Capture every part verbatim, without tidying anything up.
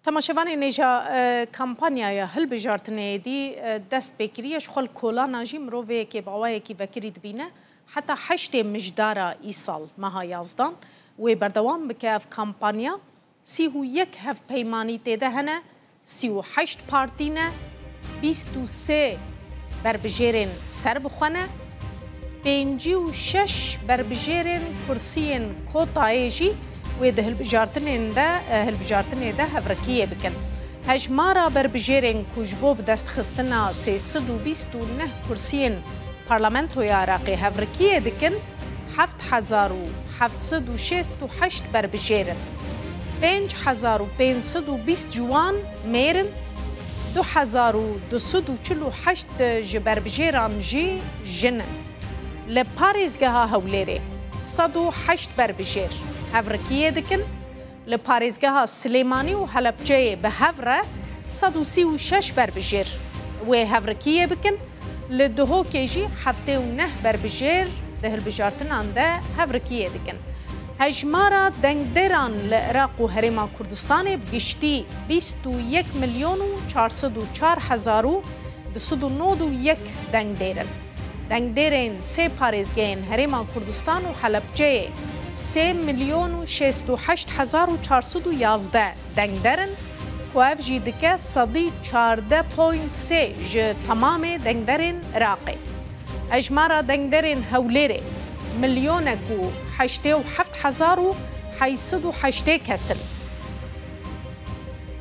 Temaşevanên hêja, e, kampanyaya hilbijartinê êdî, e, dest pê kiriye. Ji xwe li kolana jî mirov vê yekê bi awayekî vekirî dibîne. Heta heştê mijdara îsal, meha yazdan, wê berdewam bike ev kampanya. Sî û yek hevpeymanî tê de hene, sî û heşt partî ne, bîst û sê berbijêrên serbixwe ne, pêncî û şeş berbijêrên kursiyên kotayê jî wê di hilbijartinên de, e, hilbijartinê de hevrikiyê bikin. Hejmara berbijêrên ku ji bo bidestxistina sê sed û bîst û neh kursiyên Parlamentoya Iraqê hevrikiyê dikin, heft hezar û heft sed û şêst û heşt berbijêr in. Pênc hezar û pênc sed û bîst ji wan mêr in, du hezar û du sed û çil û heşt ji berbijêran jî jin in. Li parêzgeha Hewlêrê sed û heşt berbijêr hevrikiyê dikin, li parêzgeha Silêmanî û Helebçeyê bi hev re sed û sî û şeş berbijêr wê hevrikiyê bikin, li Duhokê jî heftê û neh berbijêr di hilbijartinan de hevrikiyê dikin. Hejmara dengdêran li Iraq û Herêma Kurdistanê bi giştî bîst û yek milyon û çar sed û çar hezar û du sed û nod û yek dengdêr in. Dengdêrên sê parêzgehên Herêma Kurdistan û Helebçeyê sê milyon û şêst û heşt hezar û çar sed û yazdeh dengder in, ku ev jî dike sedî çardeh point sê ji temamê dengderên Iraqê. Hejmara dengderên Hewlêrê milyonek û heştê û heft hezar û heşt sed û heştê kes in.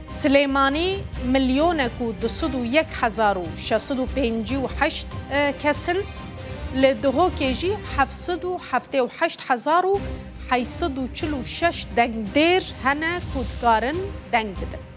Silêmanî milyonek û du sed û yek hezar û şeş sed û pêncî û heşt, e, kes in. Li Duhokê jî heft sed û heftê û heşt hezar û heşt sed û çil û şeş dengdêr hene ku dikarin deng bidin.